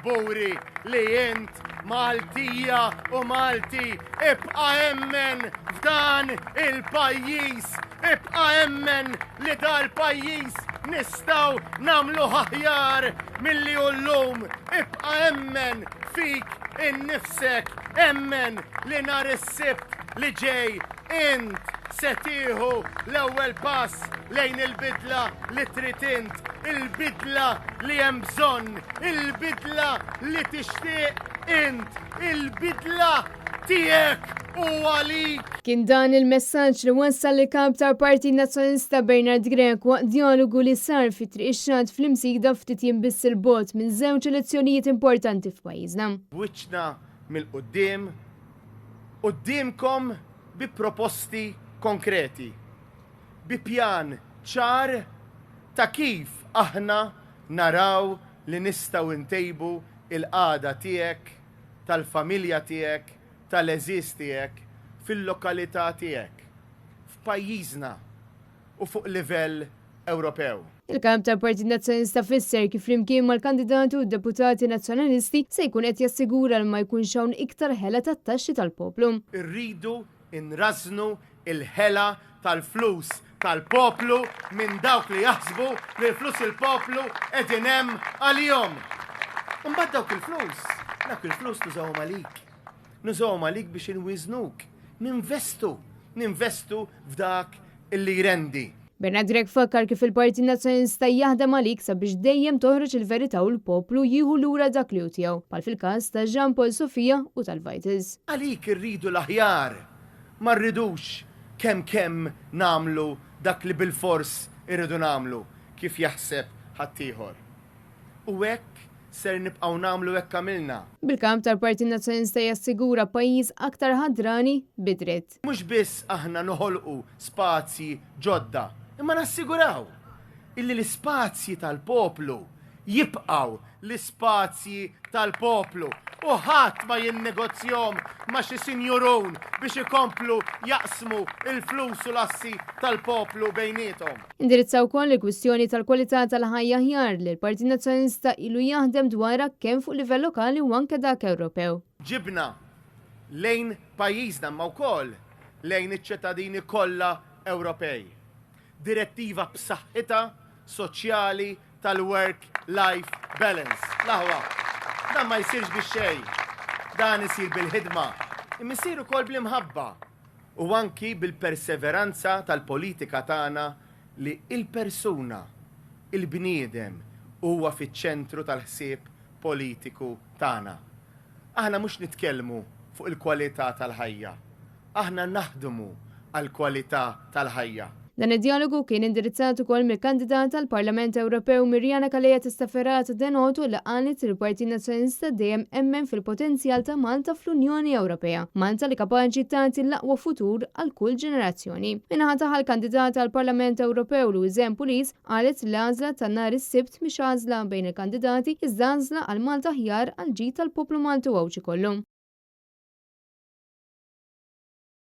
kburi li int Maltija u Malti. Ibqa' emmen f'dan il-pajjiż, ibqa' emmen li dal-pajjiż nistgħu nagħmluh aħjar milli hu llum. Ibqa' emmen fik innifsek, emmen li nhar is-Sibt li ġej int se tieħu l-ewwel pass lejn il-bidla li trid int, il-bidla li hemm bżonn, il-bidla li tixtieq int, il-bidla tiegħek u għalik. Kien dan il-messaġġ li wassal il-Kap tal-Partit Nazzjonalista Bernard Grech waqt djalogu li sar fi Triq ix-Xatt fl-Imsida ftit jiem biss 'il bogħod minn żewġ elezzjonijiet importanti f'pajjiżna. B'wiċċna mill-quddiem, quddiemkom bi proposti konkreti, bi pjan ċar ta' kif aħna naraw li nistgħu ntejbu l-qagħda tiegħek, tal-familja tiegħek, tal-għeżież tiegħek, fil-lokalità tiegħek, f'pajjiżna u fuq livell Ewropew. Il-Kap tal-Partit Nazzjonalista fisser kif flimkien mal-kandidati u d-deputati Nazzjonalisti se jkun qed jassigura li ma jkunx hawn iktar ħela tat-taxxi tal-poplu. Irridu nrażżnu l-ħela tal-flus tal-poplu minn dawk li jaħsbu li l-flus il-poplu qegħdin hemm għalihom. Imbagħad dawk il-flus, dawk il-flus nużawhom għalik. Nużawhom għalik biex inwiżnuk. Ninvestu, ninvestu f'dak illi jrendi. Bernard Grech fakkar kif il-Partit Nazzjonalista jaħdem għalik sabiex dejjem toħroġ il-verità u l-poplu jieħu lura dak li hu tiegħu, bħal fil-każ ta' Jean Paul Sofia u tal-Vitals. Għalik irridu l-aħjar, ma rridux kemm kemm nagħmlu dak li bilfors irridu nagħmlu, kif jaħseb ħaddieħor. U hekk ser nibqgħu nagħmlu hekk għamilna. Bil-Kap tal-Partit Nazzjonalista jassigura pajjiż aktar ħadrani bi dritt. Mhux biss aħna noħolqu spazji ġodda, imma nassiguraw illi l-ispazji tal-poplu jibqgħu l-ispazji tal-poplu u ħadd ma jinnegozjahom ma' xi sinjurun biex ikomplu jaqsmu l-flus u l-assi tal-poplu bejniethom. Indirizza wkoll il-kwistjoni tal-kwalità tal-ħajja aħjar li l-Partit Nazzjonalista ilu jaħdem dwarha kemm fuq livell lokali u anke dak Ewropew. Ġibna lejn pajjiżna imma wkoll lejn iċ-ċittadini kollha Ewropej direttiva b'saħħitha soċjali tal-work life balance. L-aħwa, dan ma jsirx bix-xejn. Dan isir bil-ħidma, imma jsir ukoll bl-imħabba u anki bil-perseveranza tal-politika tagħna li l-persuna, il-bniedem huwa fiċ-ċentru tal-ħsieb politiku tagħna. Aħna mhux nitkellmu fuq il-kwalità tal-ħajja, Aħna naħdmu għall-kwalità tal-ħajja. Dan id-djalogu kien indirizzat ukoll mill-kandidat għall-Parlament Ewropew Miriana Calleja Testaferrata de Noto li qalet li l-Partit Nazzjonalista dejjem emmen fil-potenzjal ta' Malta fl-Unjoni Ewropea. Malta li kapaċi tagħti l-aqwa futur għal kull ġenerazzjoni. Min-naħa tagħha l-kandidata għall-Parlament Ewropew Louise-Anne Pulis qalet li l-għażla ta' nhar is-Sibt mhix għażla bejn il-kandidati iżda għażla għal Malta aħjar għall-ġid tal-poplu Malti u Għawdxi kollu.